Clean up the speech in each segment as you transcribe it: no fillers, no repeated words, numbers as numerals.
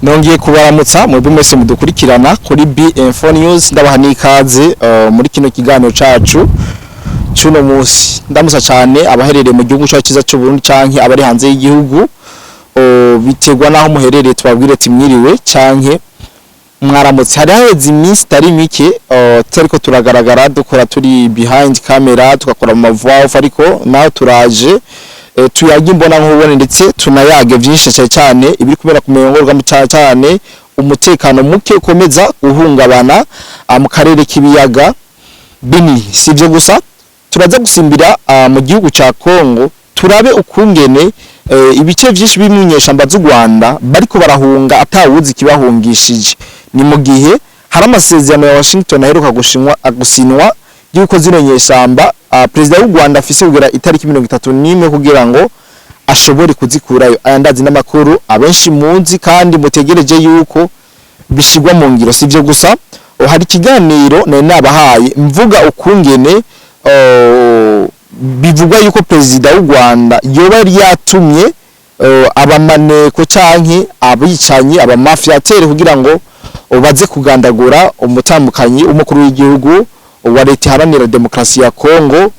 Nongeye kubaramutsa mwebwe mwese mudukurikirana kuri B4 News, ndabaha n'ikaze muri kino kiganiro cacu cuno musi. Ndamusa cyane abaherereye mu gihugu cyacu cyiza cy'u Burundi canke abari hanze y'igihugu, biterwa naho muherereye, tubabwire ati mwiriwe canke mwaramutse. Hari haheze iminsi itari mike tutariko turagaragara, dukora turi behind camera, tugakora mu ma off, ariko naho turaje tuyage imbona nkubone, ndetse tunayage byinshi cyane cyane ibiri kubera ku mirongo rugamba, cyane cyane umutekano muke ukomeza guhungabana mu karere k'ibiyaga binini. Si ibyo gusa, turaza gusimbira mu gihugu ca Kongo, turabe ukungene ibice vyinshi b'imyinyeshamba z'u Rwanda bariko barahunga atawuzi kibahungishije. Ni mu gihe hari amasezerano ya Washington aheruka gushinwa gusinwa yuko zino nyeshamba perezida w'u Rwanda afise kugera itariki 31 kugira ngo ashobore kuzikurayo. Aya ndazi n'amakuru abenshi muzi kandi mutegereje yuko bishigwa mu ngiro. Si ibyo gusa, hari ikiganiro nari nabahaye mvuga ukungene bivugwa yuko perezida w'u Rwanda yoba yari yatumye abamaneko canke abicanyi, abamafiateri, kugira ngo baze kugandagura umutambukanyi w'umukuru w'igihugu wa leta iharanira demokarasi ya Kongo,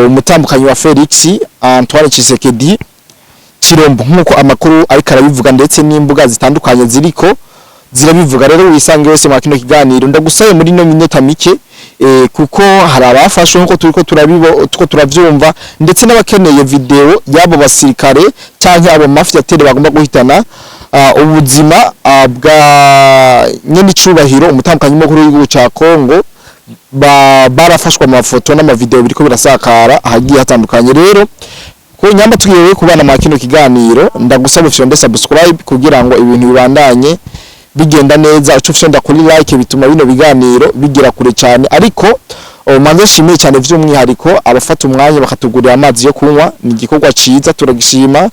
umutambukanyi wa Felix Antoine Tshisekedi Chilombo, nk'uko amakuru ariko arabivuga ndetse n'imbuga zitandukanye ziriko zirabivuga. Rero wisange wese mwa kino kiganiro, ndagusaye muri no minota mike, kuko hari abafashwe nkuko turiko turabibo tuko turavyumva, ndetse n'abakeneye video y'abo basirikare canke abo mafiateri bagomba guhitana ubuzima bwa nyenicubahiro umutambukanyi mukuru w'igihugu ca Kongo, barafashwe amafoto n'amavideo biriko birasakara ahagiye hatandukanye. Rero ko nyamba tugiye kubana mwa kino kiganiro, ndagusaba ufyonde subscribe kugira ngo ibintu bibandanye bigenda neza. Uco ufyonda kuri like bituma bino biganiro bigera kure cyane. Ariko manze nshimiye cyane by'umwihariko abafata umwanya bakatugurira amazi yo kunywa. Ni igikorwa ciza, turagishima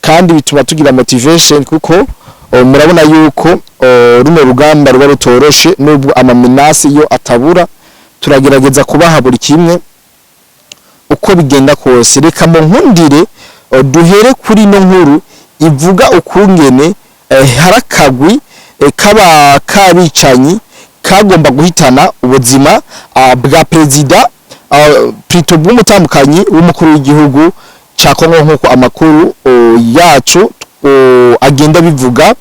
kandi bituma tugira motivation, kuko murabona yuko runo rugamba ruba rutoroshe. Nubwo ama menaces yo atabura, turagerageza kubaha buri kimwe uko bigenda kose. Reka mu nkundire duhere kuri no nkuru ivuga ukungene harakagwi kaba kabicanyi kagomba guhitana ubuzima bwa perezida, plutôt bw'umutambukanyi w'umukuru w'igihugu ca Kongo, nk'uko amakuru yacu agenda bivuga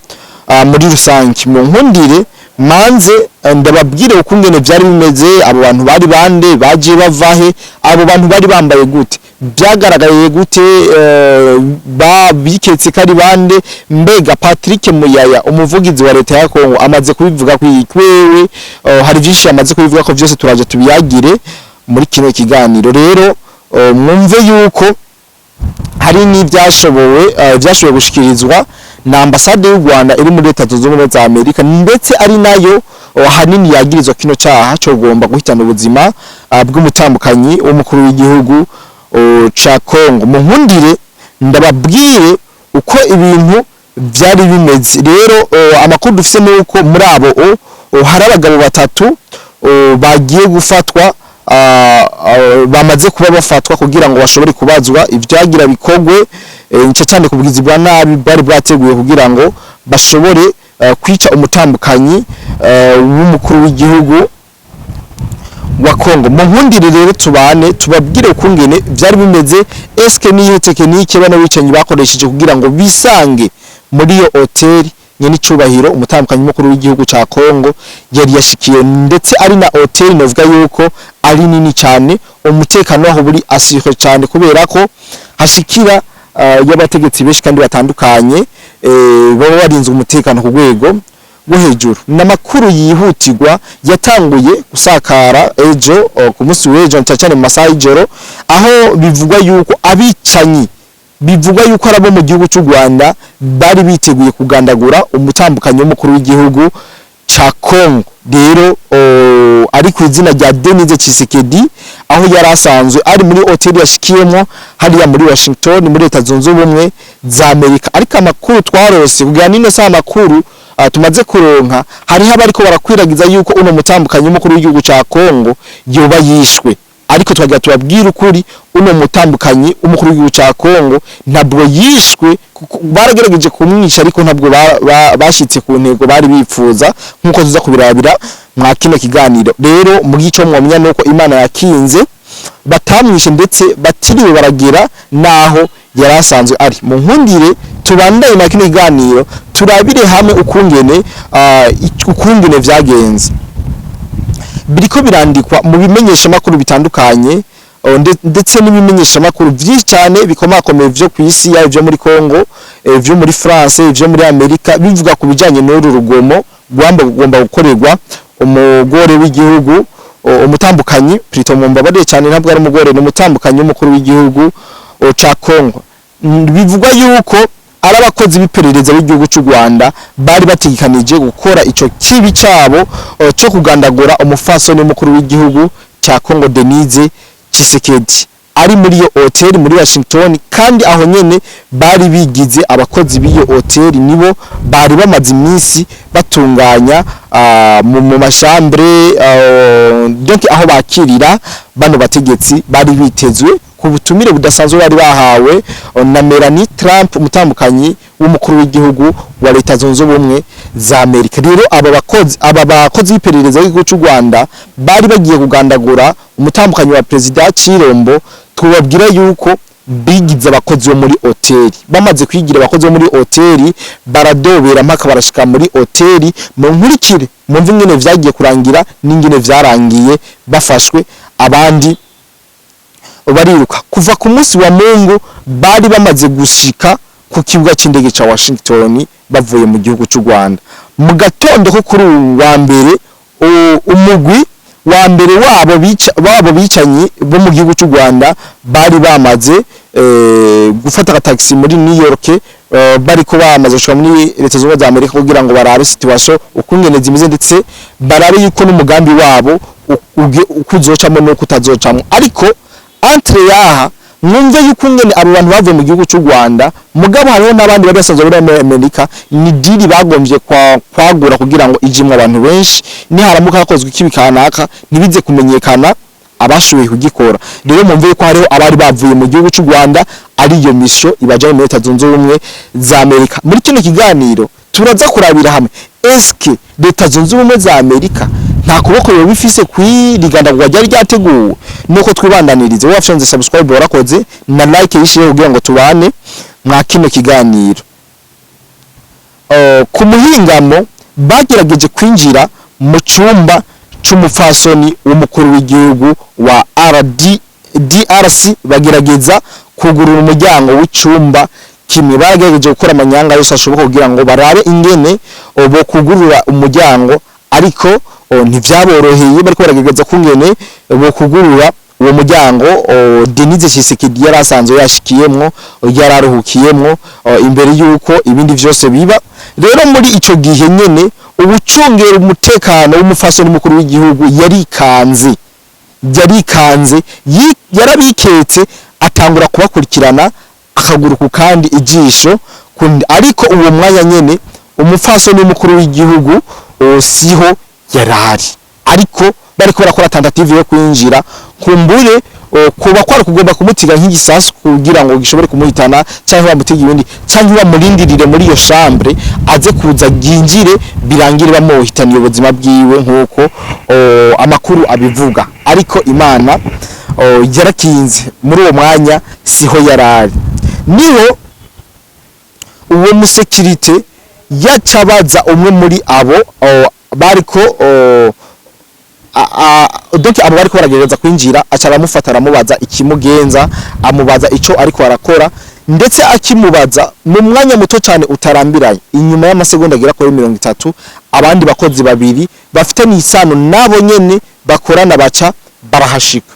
muri rusange. Mu nkundire manze ndababwire ukungene vyari bimeze. Abo bantu bari bande? Baje bavahe? Abo bantu bari bambaye gute? Byagaragaye gute? Ba biketse ko ari bande? Mbega Patrick Muyaya, umuvugizi wa leta ya Kongo, amaze kubivuga kwewe? Hari byinshi yamaze kubivuga ko byose turaje tubiyagire muri kino kiganiro. Rero mwumve yuko hari n'ibyashobowe byashoboye gushikirizwa na ambasade y'u Rwanda iri muri Leta Zunze Ubumwe za Amerika, ndetse ari nayo hanini yagirizwa kino cyaha cyo kugomba guhitana ubuzima bw'umutambukanyi w'umukuru w'igihugu ca Kongo. Mu nkundire ndababwire uko ibintu byari bimeze. Rero amakuru dufite ni uko muri abo hari abagabo batatu bagiye gufatwa, bamaze kuba bafatwa kugira ngo bashobore kubazwa ibyagira bikogwe, nce cyane ku bugizi bwa nabi bwari bwateguye kugira ngo bashobore kwica umutambukanyi w'umukuru w'igihugu wa Kongo. Mu nkundire rero tubane, tubabwire ukungene byari bimeze. Eske niyo technique bano bicanyi bakoresheje kugira ngo bisange muri iyo hotel nyene icubahiro umutambukanyi mukuru w'igihugu ca Kongo yari yashikiye, ndetse ari na hotel novuga yuko ari nini cyane, umutekano waho buri assuré cyane, kubera ko hashikira y'abategetsi benshi kandi batandukanye, baba barinzwe umutekano ku rwego rwo hejuru. N'amakuru yihutirwa yatanguye gusakara ejo, ku munsi w'ejo, cyane cyane mu masaha y'ijoro, aho bivugwa yuko abicanyi bivugwa yuko ari abo mu gihugu cy'u Rwanda bari biteguye kugandagura umutambukanyi w'umukuru w'igihugu ca Congo. Rero ari ku izina rya Denise Tshisekedi, aho yari asanzwe ari muri hoteli yashikiyemo hariya muri Washington, muri Leta Zunze Ubumwe za Amerika. Ariko amakuru twarose kugira nino sa amakuru tumaze kuronka, hariho abariko barakwiragiza yuko uno mutambukanyi w'umukuru w'igihugu ca Congo yoba yishwe, ariko twagira tubabwire ukuri. Uno mutambukanyi umukuru w'igihugu ca Kongo ntabwo yishwe, kuko baragerageje kumwica, ariko ntabwo bashitse ku ntego bari bipfuza, nkuko tuza kubirabira mwa kino kiganiro. Rero mu gico mwomenya nuko Imana yakinze batamwishe, ndetse batiriwe baragera naho yari asanzwe ari. Mu nkundire tubandanye na kino kiganiro, turabire hamwe ukungene vyagenze. Biriko birandikwa mu bimenyeshamakuru bitandukanye, ndetse n'ibimenyeshamakuru vyinshi cyane bikomakomeye vyo ku isi, yaba ivyo muri Congo, vyo muri France, ivyo muri Amerika, bivuga ku bijanye n'uru rugomo rwamba kugomba gukorerwa umugore w'igihugu, umutambukanyi plutôt, mumbabarire cyane, ntabwo ari umugore, ni umutambukanyi w'umukuru w'igihugu ca Congo. Bivugwa yuko ari abakozi b'iperereza b'igihugu cy'u Rwanda bari bategekanije gukora ico kibi cabo cyo kugandagura umufasoni w'umukuru w'igihugu cya Congo, Denise Tshisekedi, ari muri iyo hotel muri Washington. Kandi aho nyene bari bigize abakozi b'iyo hotel, nibo bari bamaze iminsi batunganya mu ma chambre, donc aho bakirira bano bategetsi bari bitezwe ku butumire budasanzwe bari bahawe na Melanie Trump, umutambukanyi w'umukuru w'igihugu wa Leta Zunze Ubumwe za Amerika. Rero aba bakozi b'iperereza y'igihugu cy'u Rwanda bari bagiye kugandagura umutambukanyi wa Perezida Chilombo, tubabwira yuko bigize abakozi bo muri hoteli. Bamaze kwigira abakozi bo muri hoteli, baradobera mpaka barashika muri hoteli. Mu nkurikire mumve ingene vyagiye kurangira n'ingene vyarangiye bafashwe, abandi bariruka. Kuva ku munsi wa Mungu bari bamaze gushika ku kibuga c'indege ca Washington bavuye mu gihugu c'u Rwanda. Mu gatondo ko kuri uyu wa mbere, umugwi wa mbere wabo bicanyi bo mu gihugu cy'u Rwanda bari bamaze gufata taxi muri New York, bariko bamaze gushika muri Leta Zunze Ubumwe za Amerika kugira ngo barabe situation ukungene zimeze, ndetse barabe yuko n'umugambi wabo uko uzocamo n'uko utazocamo. Ariko entre yaha mwumve yuko ingene abo bantu bavuye mu gihugu cy'u Rwanda, mugabo hariho n'abandi bari basanzwe muri Amerika, ni deal bagombye kwagura kugira ngo ijimwe abantu benshi, niharamuka hakozwe ikibi kanaka ntibize kumenyekana abashoboye kugikora. Rero mwumve yuko hariho abari bavuye mu gihugu cy'u Rwanda, ari iyo mission ibajanye muri Leta Zunze Ubumwe za Amerika. Muri kino kiganiro turaza kurabira hamwe: eske Leta Zunze Ubumwe za Amerika nta kuboko yoba ifise kwirigandagurwa ryari ryateguwe? Nuko twibandanirize. Wowe wafyonze subscribe warakoze, na like yishiye kugira ngo tubane mwa kino kiganiro. Ku muhingamo bagerageje kwinjira mu cyumba c'umupfasoni w'umukuru w'igihugu wa RD DRC, bagerageza kugurura umuryango w'icumba kimwe. Bagerageje gukora amanyanga yose ashoboka kugira ngo barabe ingene bo kugurura umuryango, ariko ntivyaboroheye. Bariko baragerageza kungene bo kugurura uwo muryango, Denise Tshisekedi yari asanzwe yashikiyemwo, yararuhukiyemwo imbere yuko ibindi vyose biba. Rero muri ico gihe nyene ubucungera umutekano w'umufasoni mukuru w'igihugu yarikanze, yarabiketse, atangura kubakurikirana akaguru ku kandi, ijisho kundi. Ariko uwo mwanya nyene umupfasoni mukuru w'igihugu siho yarari, ariko bariko barakora tentative yo kwinjira, kumbure kuba kwari kugomba kumutiga nk'igisasu kugira ngo gishobore kumuhitana, cyangwa bamutiga ibindi, cyangwa bamurindirire muri iyo chambre aze kuza yinjire, birangire bamuhitaniye ubuzima bwiwe, nk'uko amakuru abivuga. Ariko Imana yarakinze, muri uwo mwanya siho yarari. Niho uwo musekirite yacabaza umwe muri abo bariko donc abo bariko baragerageza kwinjira, aca aramufata, aramubaza ikimugenza, amubaza ico ariko arakora. Ndetse akimubaza, mu mwanya muto cyane utarambiranye, inyuma y'amasegonda agera kuri 30, abandi bakozi babiri bafite n'isano nabo nyene bakorana baca barahashika.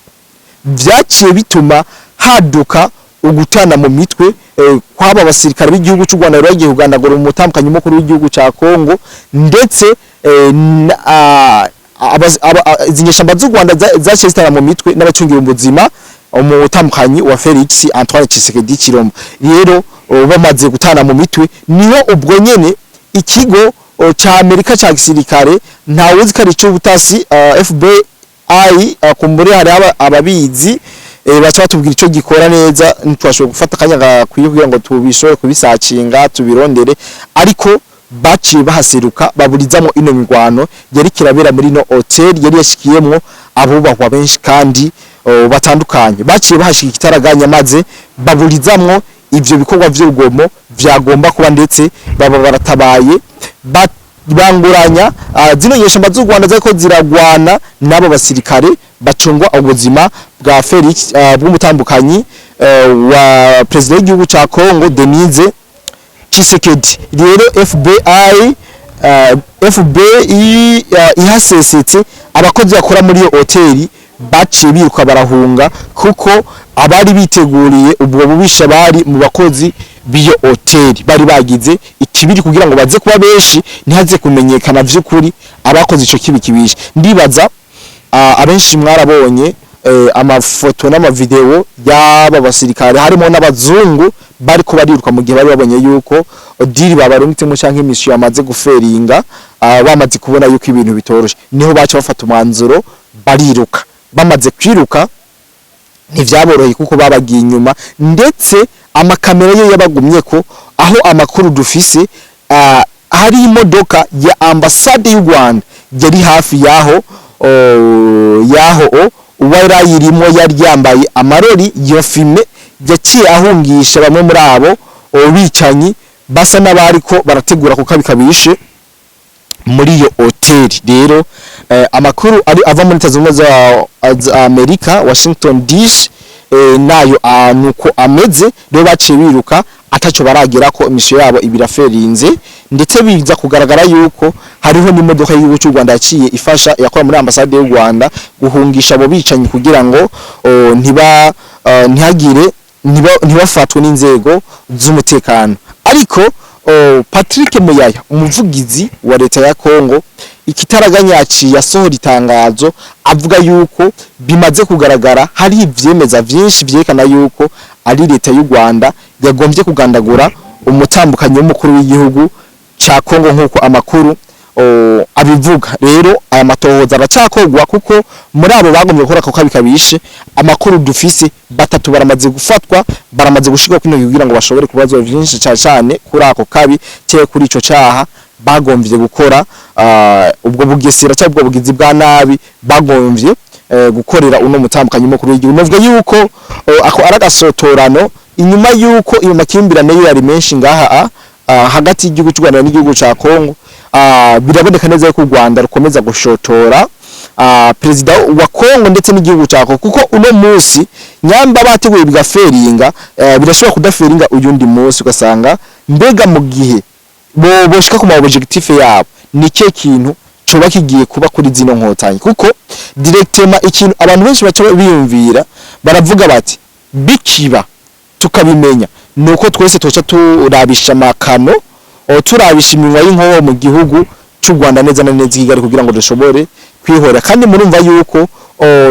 Vyaciye bituma haduka ugutana mu mitwe kw'aba basirikare b'igihugu cy'u Rwanda bari bagiye kugandagura umutambukanyi mukuru w'igihugu ca Kongo, ndetse izi nyeshamba z'u Rwanda zaciye zitana mu mitwe n'abacungira ubuzima umutambukanyi wa Felix Antoine Tshisekedi Tshilombo. Rero bamaze gutana mu mitwe, niho ubwo nyene ikigo ca Amerika ca gisirikare, ntawuzi ko ari ic'ubutasi, FBI, kumbure hari ababizi. Baca batubwira ico gikora neza. Ntitwashoboye gufata akanya gakwiye kugira ngo tubishobore kubisacinga, tubirondere, ariko baciye bahaseruka, baburizamo ino mirwano yari kirabera muri ino hotel yari yashikiyemwo abubahwa benshi kandi batandukanye. Baciye bahashika ikitaraganya, maze baburizamwo ivyo bikorwa vy'urugomo vyagomba kuba, ndetse baba baratabaye, banguranya zino nyeshamba z'u Rwanda zariko ziragwana n'abo basirikare bacungwa ubuzima bwa Felix, bw'umutambukanyi wa president w'igihugu ca Congo, Denise Tshisekedi. Rero FBI, FBI ihasesetse, abakozi bakora muri iyo hoteli baciye biruka barahunga, kuko abari biteguriye ubwo bubisha bari mu bakozi b'iyo hoteli. Bari bagize ikibiri kugira ngo baze kuba benshi, ntihaze kumenyekana vy'ukuri abakoze ico kibi kibishe. Ndibaza abenshi mwarabonye amafoto n'amavideo y'aba basirikare, harimo n'abazungu, bariko bariruka mu gihe bari babonye yuko deal babarungitsemo canke mission yamaze guferinga. Bamaze kubona yuko ibintu bitoroshe, niho baca bafata umwanzuro bariruka. Bamaze kwiruka ntivyaboroheye, kuko babagiye inyuma, ndetse amakamera yo yabagumye ko. Aho amakuru dufise, hari imodoka ya ambasade y'u Rwanda yari hafi yaho, yaho uwarayirimo yari yambaye amarori yo fumé, yaciye ahungisha bamwe muri abo bicanyi basa n'abariko barategura kuko abikabishe muri iyo hoteli. Rero amakuru ari ava muri Leta Zunze Ubumwe za Amerika, Washington DC, nayo nuko ameze. Rero baciye biruka ataco baragera ko mission yabo ibiraferinze, ndetse biza kugaragara yuko hariho n'imodoka y'igihugu cy'u Rwanda yaciye ifasha yakora muri ambasade y'u Rwanda guhungisha abo bicanyi kugira ngo ntiba ntihagire ntibafatwe n'inzego z'umutekano. Ariko Patrick Muyaya, umuvugizi wa leta ya Congo, ikitaraganya yaciye asohora itangazo avuga yuko bimaze kugaragara, hari ivyemeza vyinshi vyerekana yuko ari leta y'u Rwanda yagombye kugandagura umutambukanyi w'umukuru w'igihugu ca Congo, nk'uko amakuru abivuga. Rero aya matohoza aracakorwa, kuko muri abo bagombye gukora ako kabi kabishe, amakuru dufise, batatu baramaze gufatwa, baramaze gushirwa kino kugira ngo bashobore kubazwa vyinshi cyane cyane kuri ako kabi cyangwa kuri ico caha bagomvye gukora, ubwo bugesera cyangwa ubwo bugizi bwa nabi bagomvye gukorera uno mutambukanyi mukuru w'igihugu. Novuga yuko ako ari agasotorano inyuma yuko iyo makimbirane yo yari menshi ngaha hagati y'igihugu cy'u Rwanda n'igihugu ca Congo. Biraboneka neza yuko u Rwanda rukomeza gushotora perezida wa Congo ndetse n'igihugu ca Congo, kuko uno munsi nyamba bateguye bigaferinga, birashobora kudaferinga uyundi munsi, ugasanga mbega mu gihe bo boshika ku ma objectif yabo, ni cyo kintu coba kigiye kuba kuri zino nkotanyi? Kuko directement ikintu abantu benshi baca biyumvira, baravuga bati bikiba tukabimenya, nuko twese toca turabisha amakano, turabisha iminwa y'inkoho mu gihugu cy'u Rwanda, neza na neza i Kigali, kugira ngo dushobore kwihora. Kandi murumva yuko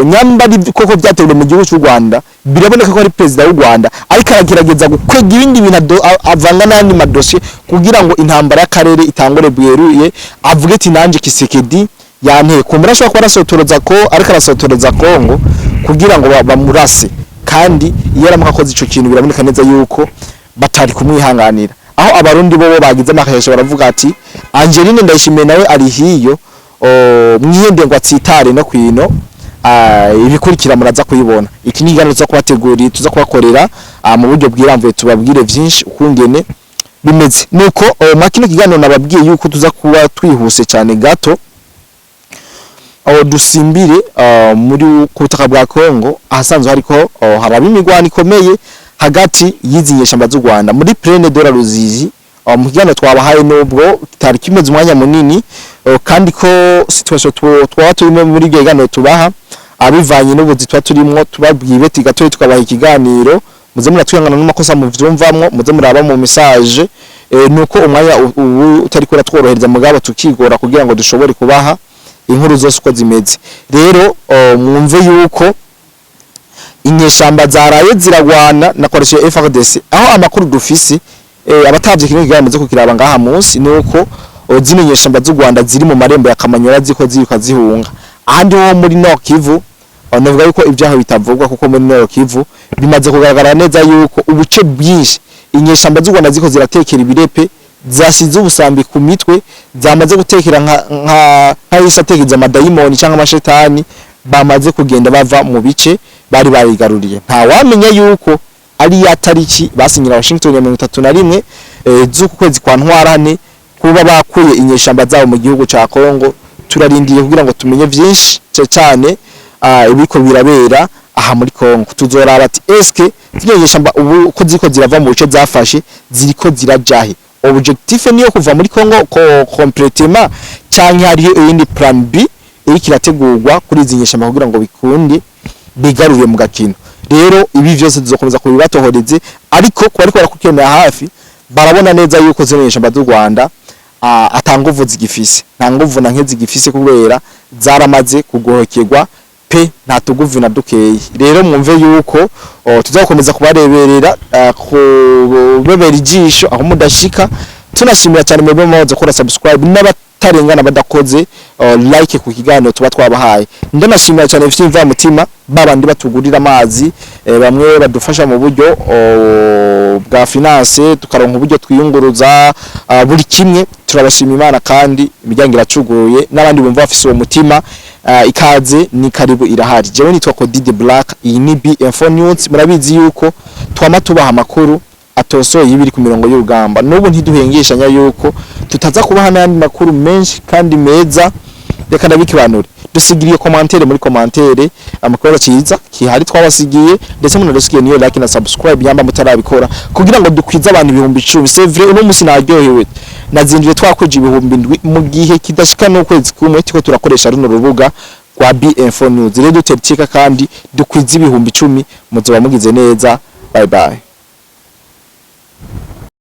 nyamba ari koko byatewe mu gihugu cy'u Rwanda, biraboneka ko ari perezida w'u Rwanda ariko aragerageza gukwega ibindi bintu, avanga n'andi madosiye kugira ngo intambara y'akarere itangure bweruye, avuge ati nanje Tshisekedi yanteye kumbura. Ashobora kuba arasotoreza ko, ariko arasotoreza Kongo kugira ngo bamurase. Kandi iyo aramuka akoze ico kintu, biraboneka neza yuko batari kumwihanganira. Aho abarundi bo bagize amakayasha, baravuga ati Angeline Ndayishimiye nawe ari hiyo, mwihende ngo atsitare no kwino. Ibikurikira muraza kuyibona. Iki ni ikiganiro tuza kubategurira, tuza kubakorera mu buryo bwirambuye, tubabwire vyinshi ukungene bimeze. Nuko mwa kino kiganiro nababwiye yuko tuza kuba twihuse cyane gato, aho dusimbire muri ku butaka bwa Kongo, ahasanzwe hariko haraba imigwano ikomeye hagati y'izi nyeshamba z'u Rwanda muri Plaine de la Ruzizi. Mu kiganiro twabahaye, nubwo kitari kimeze umwanya munini, kandi ko situation twaba turimo muri ibyo biganiro tubaha abivanye n'ubuzi tuba turimwo, tubabwiye beti gatoya tukabaha ikiganiro, muze muratwihangana n'amakosa muvyumvamwo, muze muraba mu message. Nuko umwanya ubu utari kuratworohereza, mugabo tukigora kugira ngo dushobore kubaha inkuru zose uko zimeze. Rero mwumve yuko inyeshamba zaraye ziragwana na coalition FARDC. Aho amakuru dufise, abatavye kino kiganiro muze kukiraba ngaha munsi, nuko zino nyeshamba z'u Rwanda ziri mu marembo ya Kamanyola ziko ziruka zihunga. Ahandi ho muri Nord Kivu, Navuga yuko ibyaho bitavugwa, kuko muri Nord Kivu bimaze kugaragara neza yuko ubuce bwinshi inyeshamba z'u Rwanda ziko ziratekera ibirepe, zasize ubusambi ku mitwe, zamaze gutekera nka isatekeza amadayimoni cyangwa amashetani, bamaze kugenda bava mu bice bari barigaruriye. Nta wamenya yuko ari ya tariki basinyira Washington ya 31 z'uku kwezi kwa Ntwarane kuba bakuye inyeshamba zabo mu gihugu ca Kongo. Turarindiye kugira ngo tumenye vyinshi cyane ibiko birabera aha muri Kongo. Tuzoraba ati eske zino nyeshamba ubu ko ziko zirava mu bice zafashe, ziriko zirajahe? Objectif niyo kuva muri Kongo ko complètement, canke hariho iyindi plan B iriko irategurwa kuri izi nyeshamba kugira ngo bikunde bigaruriye mu gakino? Rero ibi vyose tuzokomeza kubibatohoreze, ariko ku bariko barakukenera hafi barabona neza yuko zino nyeshamba z'u Rwanda ata nguvu zigifise, nta nguvu na nke zigifise, kubera zaramaze kugohokerwa pe, nta tuguvu na dukeyi. Rero mwumve yuko tuzakomeza kubareberera, kubebera ijisho aho mudashika. Tunashimira cyane mwebwe mumaze gukora subscribe n'abatarengana badakoze like ku kiganiro tuba twabahaye. Ndanashimira cyane vyimva mutima babandi batugurira amazi, bamwe badufasha mu buryo bwa finance, tukaronka uburyo twiyunguruza, buri kimwe. Turabashima Imana kandi imiryango iracuguruye, n'abandi bumva bafise uwo mutima, ikaze ni karibu, irahari. Jewe nitwa Cody Black, iyi ni B Info News. Murabizi yuko twama tubaha amakuru atosoye y'ibiri ku mirongo y'urugamba. N'ubu ntiduhengeshanya yuko tutaza kubaha n'ayandi makuru menshi kandi meza. Reka ndabikibanure, dusigiriye commentaire muri commentaire amakuru ciza kihari twabasigiye, ndetse munadusigiye niyo like na subscribe yamba mutarabikora, kugira ngo dukwize abantu 10,000. C'est vrai, uno musi naryohewe, nazinduye twakwije 7,000 mu gihe kidashika n'ukwezi kumwe tiko turakoresha runo rubuga rwa B Info News. Rero dutereka kandi dukwize 10,000, muzoba mugize neza. Bye bye.